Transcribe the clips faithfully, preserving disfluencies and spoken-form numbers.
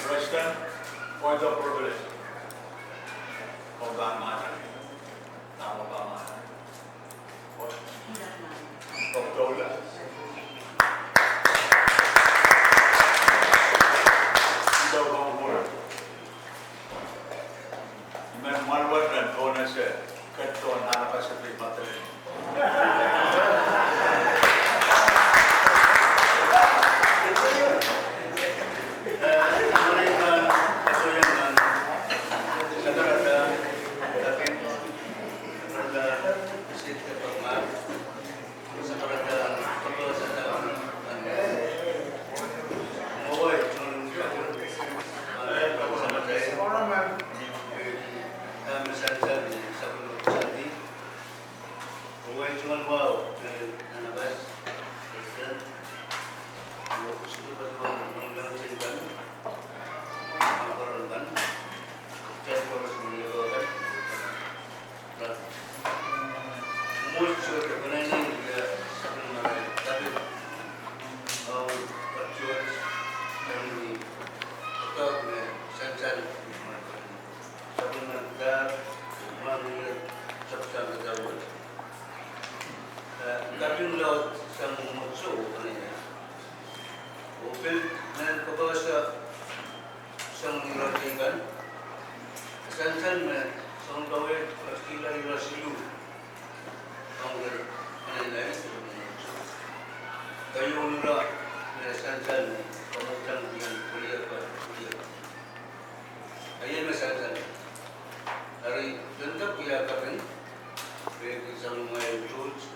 President, point of privilege. Komw pahn mahsanih. Komw pahn mahsanih. I men mwahl wet nan tohnese, ket tohn Anna Pacific Madeline. Kaping laud sang mwomwohdiso oh peneinei. Oh pil mehn kapehse sang ni ira teikan. Sansal me sang kawehwe kihla ira siluh. Ong ira peneinei, keieu ira me sansal me kamwomwdahng ien wiliakapw, wiliakapw. Aie me sansal. Eri, pwehn kak wia kaping, pwehki sapwellimamwail tohto,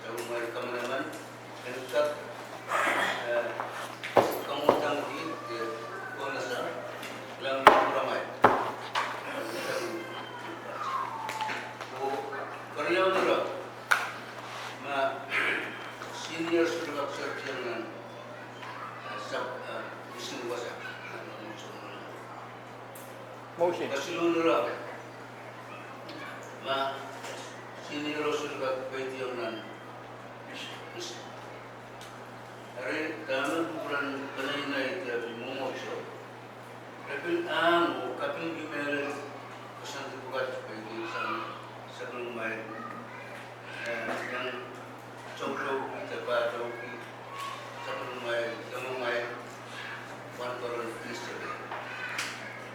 sapwellimamwail kamanaman, en kak, eh, kamwomwdahngki, eh, konehng, kilang kupwuramwail. Oh keriaun ira, ma senior sohte kak serdiong nan, eh, sap, eh, misin wasa. Motion. Kesiluhn ira, ma senior sohte kak peidiong nan misin. Eri dahme kupwuren peneinei de pil mwomwohdiso. Re pil ahng oh kapingki mehlel koasoandi pwukat pwehki sang sapwellimamwail, eh, iang toutoukihda, pahtoukihda sapwellimamwail, iangomwail, wahnpoaron Elisabeth.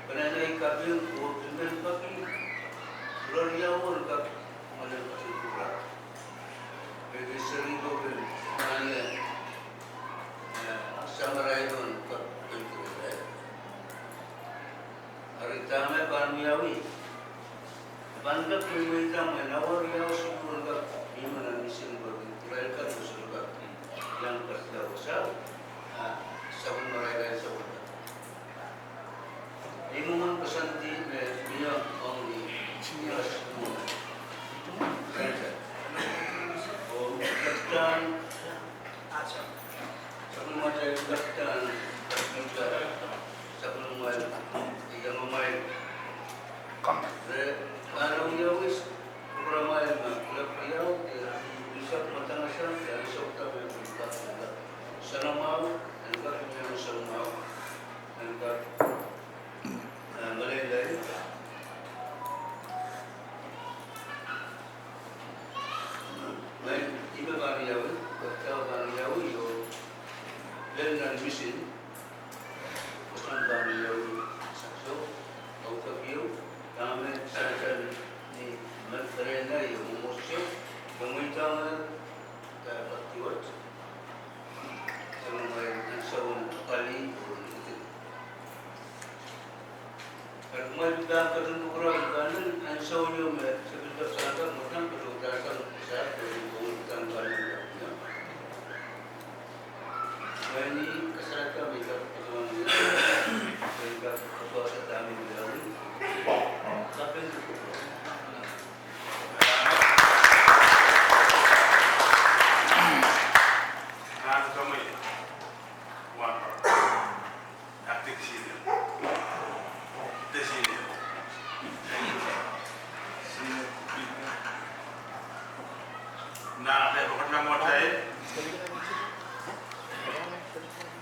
Peneinei kaping oh pil men peki, ira riau en kak malen peki kupwur. Pwehki seri ko pil mane, eh, samarail en kak peki kupwur. Eri dahme pahn wiawi. Pahn kak mweimweida me nawa riau siluh en kak mihmi nan misin pwehki irail kan sohte kak iang ketido wasao, ah, sapwellimarail kan sohte kak. Ni mwomwen koasoandi me mie ong ni, ni ira siluh. Oh, kak tang, sapwellimatail kak tang, kak tang, sapwellimamwail, iangomwail. Re pahn wiawi kupwuramwail me kulap riau, eh, pil kak mwadangete, eh, ansou da me pil kak, eh, soanamwahu, en kak mie soanamwahu, en kak, eh, meleilei. Mwein ih me pahn wiawi, kak tang pahn wiawi, oh lel nan misin, koasoan pahn wiawi, sahpw soh, audekieu, dahme sansal ni mehn peneinei oh mwomwohdiso, pahn mweidahng, eh, kak pahn duwet, sapwellimamwail ansou en pali oh niti. Eri kumwail pahn ketin kupwurki pahn ansou ieu me se pil kak sansal, mwadang patohda sang sahpw, pwehki pahn pali, eh. Mwein ih